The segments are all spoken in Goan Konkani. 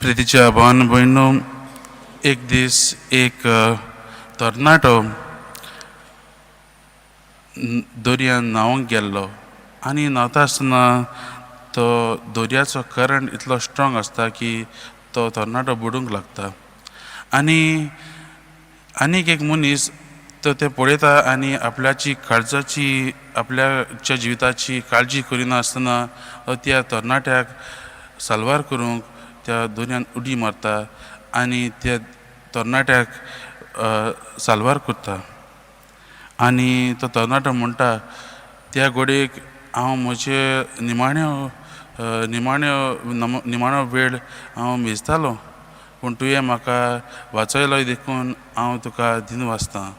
प्रितीच्या भावान भयणो, एक दीस एक तरणाटो दर्यान न्हांवंक गेल्लो आनी न्हांवता आसतना तो दर्याचो करंट इतलो स्ट्रॉंग आसता की तो तरणाटो बुडूंक लागता. आनी आनीक एक मनीस तो तें पळयता आनी आपल्याची काळजाची, आपल्याच्या जिविताची काळजी करिनासतना तो त्या तरणाट्याक साल्वार करूंक त्या दर्यान उडी मारता आनी त्या तरणाट्याक साल्वार करता. आनी तो तरणाटो म्हणटा, त्या घडयेक हांव म्हजे निमाण्यो निमाण्यो निमाणो वेळ हांव मेजतालो, पूण तुवें म्हाका वाचयलो देखून हांव तुका दिनवासतां.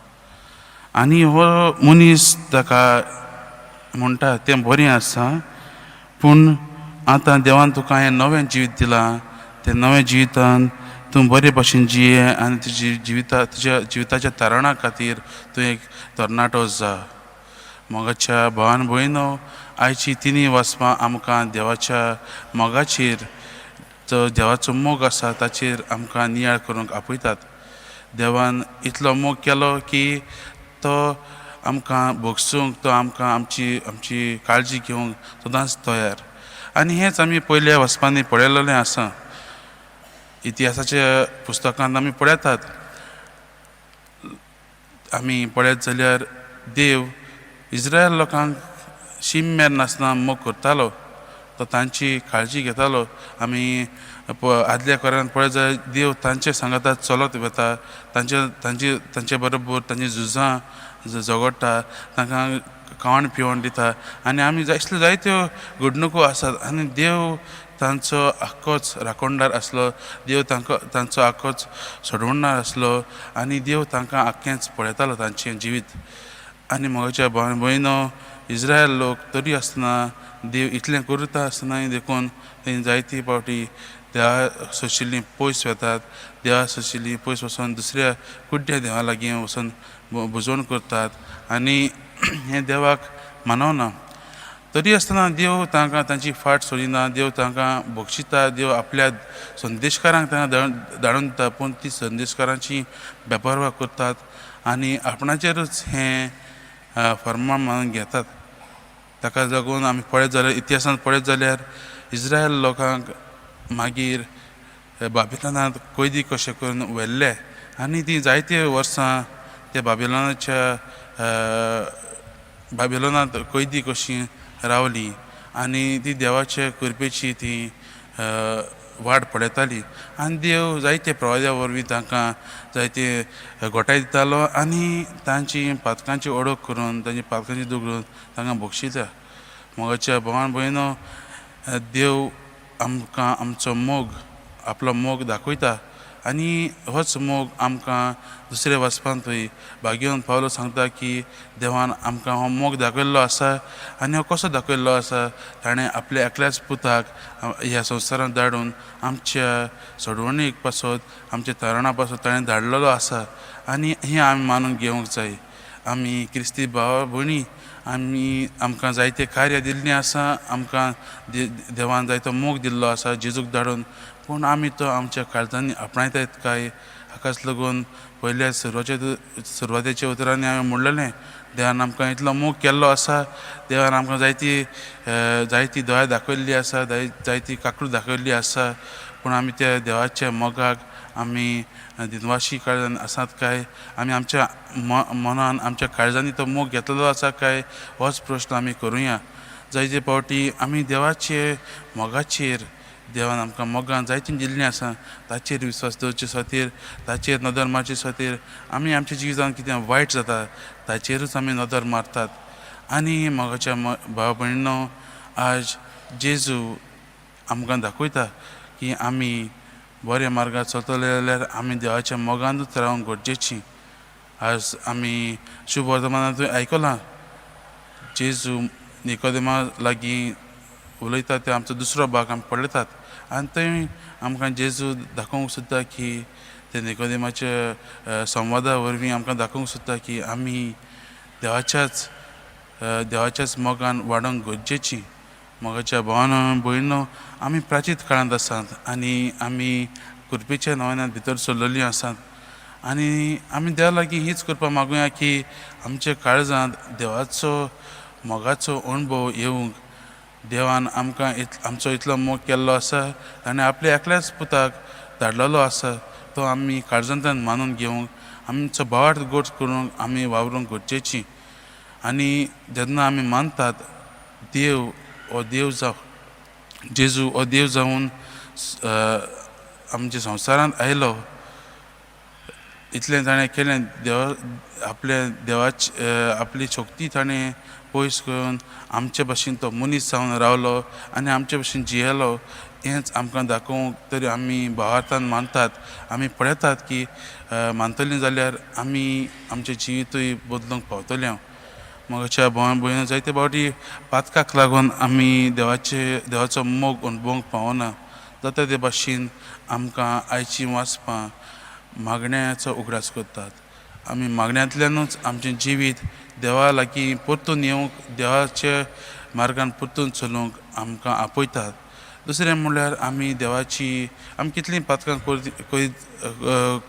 आनी हो मनीस ताका म्हणटा, तें बरें आसा, पूण आतां देवान तुका हें नवें जिवीत दिलां, तें नवें जिवितान तूं बरे भशेन जिये आनी तुजी जिविता तुज्या जिविताच्या तारणा खातीर तूं एक तरणाटो जा. मोगाच्या भावान भयणो, आयची तिनूय वाचपां आमकां देवाच्या मोगाचेर, जो देवाचो मोग आसा ताचेर आमकां नियाळ करूंक आपयतात. देवान इतलो मोग केलो की तो आमकां भोगसूंक, तो आमकां आमची आमची काळजी घेवंक सदांच तयार. आनी हेंच आमी पयल्या वाचपांनी पळयलेलें आसा. इतिहासाच्या पुस्तकांत आमी पळयतात, आमी पळयत जाल्यार देव इस्रायल लोकांक शीम मेर नासतना मोग करतालो, तो तांची काळजी घेतालो. आमी आदल्या कोरान पळयत जाल्यार देव तांचे सांगाता चलत वता, तांचे तांचे तांचे बरोबर तांची झुजां झगडटा, तांकां खावण पिवण दिता. आनी आमी असल्यो जायत्यो घडणुको आसात. आनी देव तांचो आख्खोच राखणदार आसलो, देव तांकां तांचो आख्खोच सोडवणार आसलो आनी देव तांकां आख्खेंच पळयतालो तांचें जिवीत. आनी म्हज्या भाव भयणो, इस्रायल लोक तरी आसतना, देव इतलें करता आसतनाय देखून तें जायती फावटी देवा सोशिल्लीं पयस वतात, देवा सोशिल्लीं पयस वचोन दुसऱ्या कुड्ड्या देवा लागीं वचोन भुजवण करतात आनी हें देवाक मानवना. तरी आसतना देव तांकां तांची फाट सोडिना, देव तांकां बक्षिता, देव आपल्या संदेशकारांक तांकां धाडून दिता, पूण ती संदेशकारांची बेपरवा करतात आनी आपणाचेरूच हें फर्मान मानून घेतात. ताका लागून आमी पळयत जाल्यार, इतिहासांत पळयत जाल्यार इस्रायल लोकांक मागीर बाबिलनांत कैदी कशें करून व्हेल्ले आनी ती जायते वर्सां त्या बाबिलनाच्या बाबिलनांत कैदी कशी रावली आनी ती देवाचे कृपेची ती वाट पळयताली. आनी देव जायते प्रवाद्या वरवीं तांकां जायते घोटाय दितालो आनी तांची पातकांची ओळख करून, तांची पातकांची दुख तांकां बक्षिता. मोगाच्या भावान भयणो, देव आमकां आमचो मोग, आपलो मोग दाखयता आनी होच मोग आमकां दुसऱ्या वाचपांतूय भाग्यवंत पावलो सांगता की देवान आमकां हो मोग दाखयल्लो आसा. आनी हो कसो दाखयल्लो आसा? ताणें आपल्या एकल्याच पुताक ह्या संवसारांत धाडून आमच्या सोडवणीक पासत, आमच्या तारणा पासत ताणें धाडलेलो आसा आनी हें आमी मानून घेवंक जाय. आमी क्रिस्ती भावा भयणी, आमी आमकां जायते कार्य दिल्लीं आसा, आमकां देवान जायतो मोग दिल्लो आसा जेजूक धाडून, पूण आमी तो आमच्या काळजांनी आपणायतात काय? हाकाच लागून पयल्या सुरवातेच्या उतरांनी हांवें म्हणलेलें, देवान आमकां इतलो मोग केल्लो आसा, देवान आमकां जायती जायती दया दाखयल्ली आसा, जायती काकूट दाखयल्ली आसा, पूण आमी त्या देवाच्या मोगाक आमी दिनवाशी काळजान आसात काय? आमी आमच्या मनान, आमच्या काळजांनी तो मोग घेतलेलो आसा काय? होच प्रश्न आमी करुया. जायते फावटी आमी देवाचे मोगाचेर, देवान आमकां मोगान जायतीं दिल्लीं आसा ताचेर विस्वास दवरचे खातीर, ताचेर नदर मारचे खातीर आमी आमच्या जिवितांत कितें वायट जाता ताचेरूच आमी नदर मारतात. आनी मोगाच्या भाव भयणो, आज जेजू आमकां दाखयता की आमी बऱ्या मार्गार चलतले जाल्यार आमी देवाच्या मोगानूच रावंक गरजेची. आज आमी शुभ वर्तमानांतूय आयकलां, जेजू निकोदेमा लागीं उलयता ते आमचो दुसरो भाग आमी पळयतात आनी थंय आमकां जेजू दाखोवंक सोदता की ते निकोदेमाच्या संवादा वरवीं आमकां दाखोवंक सोदता की आमी देवाच्याच देवाच्याच मोगान वाडोवंक गरजेची. मोगाच्या भावानो भयणो, आमी प्राचीत काळांत आसात आनी आमी कृपेच्या नव्यान भितर सरलेलीं आसात आनी आमी देवा लागीं हीच कृपा मागुया की आमच्या काळजांत देवाचो मोगाचो अणभव येवंक. देवान आमकां आमचो इतलो मोग केल्लो आसा आनी आपल्या एकल्याच पुताक धाडलेलो आसा, तो आमी काळजांतल्यान मानून घेवंक, आमचो भावार्थ गोड करूंक आमी वावरूंक गरजेची. आनी जेन्ना आमी मानतात देव हो देव जावं, जेजू हो देव जावन आमच्या संवसारांत आयलो, इतलें ताणें केलें, देवा आपल्या देवाची आपली शक्ती ताणें पयस करून आमचे भशेन तो मनीस जावन रावलो आनी आमचे भशेन जियेलो, हेंच आमकां दाखोवंक तरी आमी भावार्थान मानतात. आमी पळयतात की मानतलीं जाल्यार आमी आमचें जिवितूय बदलूंक पावतलें. हांव मोगाच्या भावान भयण, जायते फावटी पातकाक लागून आमी देवाचो मोग अणभवूंक पावना. जाता ते भाशेन आमकां आयचीं वाचपां मागण्याचो उगडास करतात. आमी मागण्यांतल्यानूच आमचें जिवीत देवा लागीं परतून येवंक, देवाच्या मार्गान परतून चलूंक आमकां आपयतात. दुसरें म्हणल्यार आमी देवाची, आमी कितलीं पातकां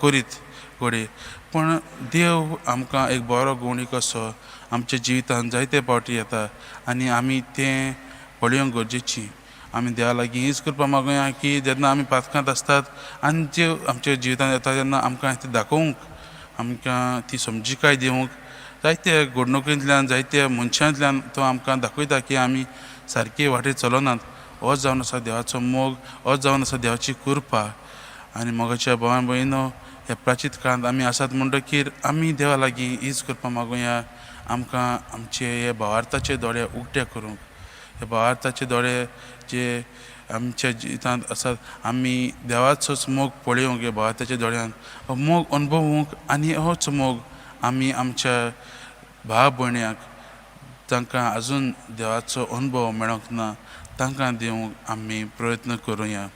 करीत घडये, पूण देव आमकां एक बरो गुणी कसो आमच्या जिवितांत जायते फावटी येता आनी आमी तें पळोवंक गरजेची. आमी देवा लागीं हीच कृपा मागुया की जेन्ना आमी पातकांत आसतात आनी देव आमच्या जिवितांत येता तेन्ना आमकां तें दाखोवंक, आमकां ती समजिकाय दिवंक, जायते घडणुकेंतल्यान, जायते मनशांतल्यान तो आमकां दाखयता की आमी सारकी वाटेर चलनात. होच जावन आसा देवाचो मोग, होच जावन आसा देवाची कृपा. आनी मोगाच्या भावान भयणो, ह्या प्राचीत काळांत आमी आसात म्हणटकीर आमी देवा लागीं हीच कृपा मागुया, आमकां आमचे हे भावार्थाचे दोळे उक्ते करूंक. हे भावार्थाचे दोळे जे आमच्या जिवितांत आसात, आमी देवाचोच मोग पळोवंक, हे भावार्थाच्या दोळ्यान हो मोग अणभवूंक आनी होच मोग आमी आमच्या भाव भयण्यांक, तांकां आजून देवाचो अणभव मेळोंक ना, तांकां दिवंक आमी प्रयत्न करुया.